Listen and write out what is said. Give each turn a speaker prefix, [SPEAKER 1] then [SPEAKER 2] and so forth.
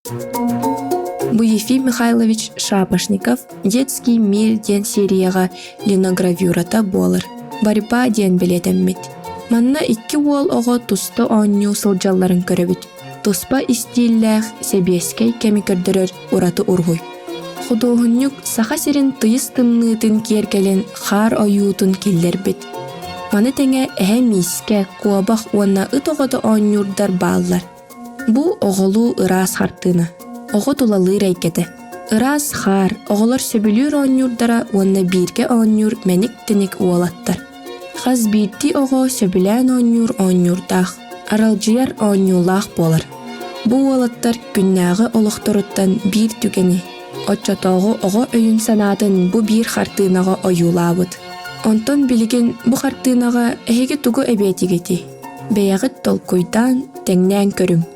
[SPEAKER 1] Бу Ефим Михайлович Шапошников «Детский мир» диэн серияҕа линогравюрата буолар. «Борьба» диэн бэлиэтэммит. Манна икки уол оҕо туста оонньуу сылдьалларын көрөбүт. Туспа истииллээх, сэбиэскэй кэми көрдөрөр ураты уруһуй. Худуоһунньук Саха сирин тыйыс тымныытын киэргэлин хаар ойуутун киллэрбит. Маны тэҥэ эһэ миискэ, куобах уонна ыт оҕото оонньуурдар бааллар. Бу оҕолуу ыраас хартыына, оҕо тулалыыр эйгэтэ. Ыраас хаар, оҕолор сөбүлүүр оонньуурдара уонна бииргэ оонньуур мэник-тэник уолаттар. Хас биирдии оҕо сөбүлээн оонньуур оонньуурдаах, аралдьыйар оонньуулаах буолар. Бу уолаттар күннээҕи олохторуттан биир түгэни, оччотооҕу оҕо өйүн-санаатын бу биир хартыынаҕа ойуулаабыт. Онтон билигин бу хартыынаҕа эһиги тугу эбиэтигитий? Бэйэҕит толкуйдаан, тэҥнээн көрүҥ.